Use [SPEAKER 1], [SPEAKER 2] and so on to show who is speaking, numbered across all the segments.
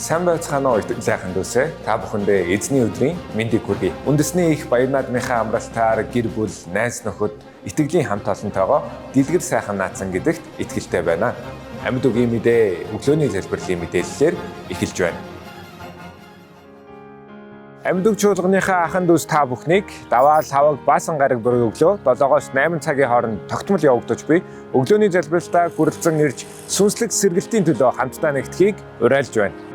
[SPEAKER 1] Сайн байцгаана уу, итгэлийн ахын дүүсээ. Та бүхэндээ эзний өдрийн мэндийг хүргэе. Үндэсний их баяр наадмынхаа амралтаар гэр бүл, найз нөхөд, итгэлийн хамт олонтойгоо дэлгэр сайхан наадсан гэдэгт итгэлтэй байна. Амьд үгийн мэдээ өглөөний залбирлын мэдээллээр эхэлж байна. Амьд үг чуулганыхаа ахын дүүс та бүхнийг даваа лаваг баасан гараг бүрийн өглөө 7-оос 8 цагийн хооронд тогтмол явагдаж буй өглөөний залбиралтаа хүрэлцэн ирж сүнслэг сэргэлтийн төлөө хамтдаа нэгдэхийг уриалж байна.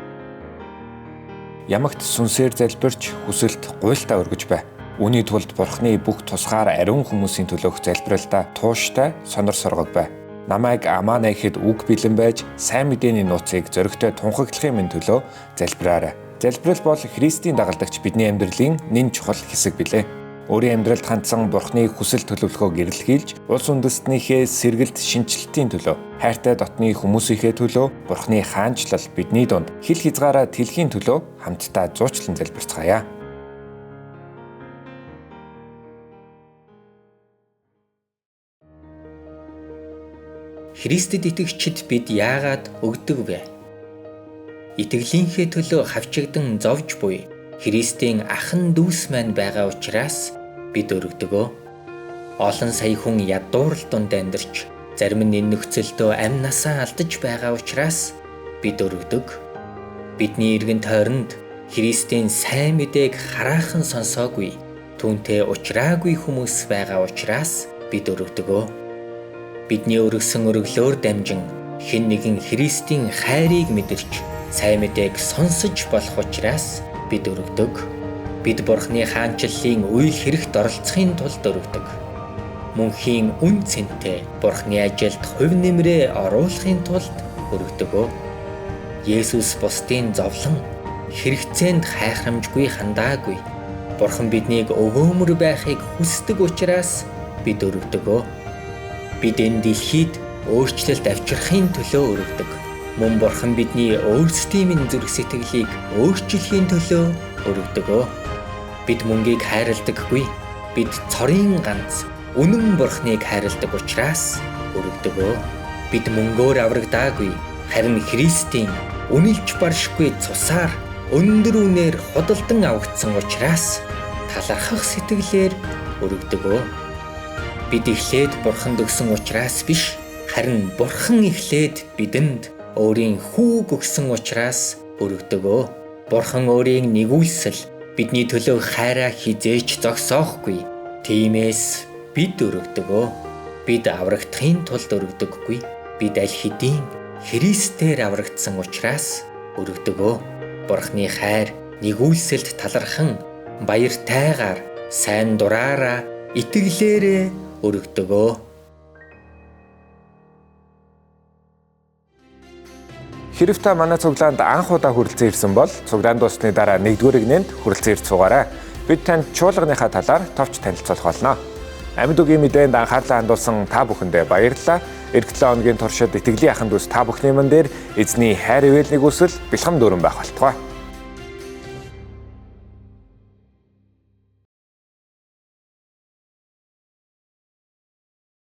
[SPEAKER 1] Ямагт сүнсээр залбирч хүсэлт гуйлтаа өргөж бай. Үүний тулд Бурхны бүх тусгаар ариун хүмүүсийн төлөөх залбиралдаа тууштай сонор соргог бай. Намайг амаа найхэд үг бэлэн байж сайн мэдээний нууцыг зоригтой тунхаглахын минь төлөө залбираарай. Залбирал бол Христийн дагалдагч бидний амьдралын нэн чухал хэсэг билээ. Өөрийн амьдралд хандсан Бурхны хүсэл төлөвлөгөөг эрэлхийлж, улс үндэстнийхээ сэргэлт шинэчлэлтийн төлөө, хайртай дотны хүмүүсийнхээ төлөө, Бурхны хаанчлал бидний дунд хил хязгаараа тэлхийн төлөө хамтдаа зуучлан залбирцгаая.
[SPEAKER 2] Христэд итгэгчид бид яагаад өгдөг вэ? Итгэлийнхээ төлөө хавчигдан зовж буй Христийн ахан дүүс маань байгаа учраас бид өргөдөгөө. Олон сая хүн ядуурл дунд амьдарч, зарим нь энэ нөхцөлдөө амь насаа алдаж байгаа учраас бид өргөдөг. Бидний эргэн тойронд Христийн сайн мэдээг хараахан сонсоогүй, түүнтэй уучраагүй хүмүүс байгаа учраас бид өргөдөгөө. Бидний өргөсөн өргөлөөр дамжин хэн нэгэн Христийн хайрыг мэдэрч, сайн мэдээг сонсож болох учраас бид өргөдөг. Бид Бурхны хаанчлалын үйл хэрэгт оролцохын тулд өргөдөг. Мөнхийн үн цэнтэй Бурхны ажилд хувь нэмрээ оруулахын тулд өргөдөг. Есүс бусдын зовлон хэрэгцээнд хайхрамжгүй хандаагүй. Бурхан биднийг өгөөмөр байхыг хүсдэг учраас бид өргөдөг. Бид энэ дэлхийд өөрчлөлт авчрахын төлөө өргөдөг. Мөн Бурхан бидний өөрсдийн минь зүрх сэтгэлийг өөрчлөхийн төлөө өргөдөг. Бид мөнгийг хайрладаггүй. Бид цорын ганц үнэн Бурханыг хайрладаг учраас өргөдөг. Бид мөнгөөр аврагдаагүй, харин Христийн үнэлж баршгүй цусаар өндөр үнээр худалдан авагдсан учраас талархах сэтгэлээр өргөдөг. Бид эхлээд Бурханд өгсөн учраас биш, харин Бурхан эхлээд бидэнд өөрийн хүүг өгсөн учраас өргөдөг. Бурхан өөрийн нэгүүлсэл бидний төлөө хайраа хизээч зогсоохгүй. Тиймээс бид өргөдөг. Бид аврагдахын тулд өргөдөггүй. Бид аль хэдийн Христээр аврагдсан учраас өргөдөг. Бурханы хайр нэгүүлсэлд талархан баяртайгаар сайн дураараа итгэлээрээ өргөдөг.
[SPEAKER 1] Хэрв та манай цуглаанд анх удаа хүрэлцэн ирсэн бол цуглаан дууссаны дараа 1-р эгнээнд хүрэлцэн ирж суугаарай. Бид танд чуулганыхаа талаар товч танилцуулах болно. Амьд үгийн мэдээнд анхаарлаа хандуулсан та бүхэндээ баярлалаа. Эх 7 хоногийн туршид итгэлийн ахын дүүс та бүхний мөн дээр эзний хайр ивэлнийг хүсэл бэлхэм дүүрэн байх болтугай.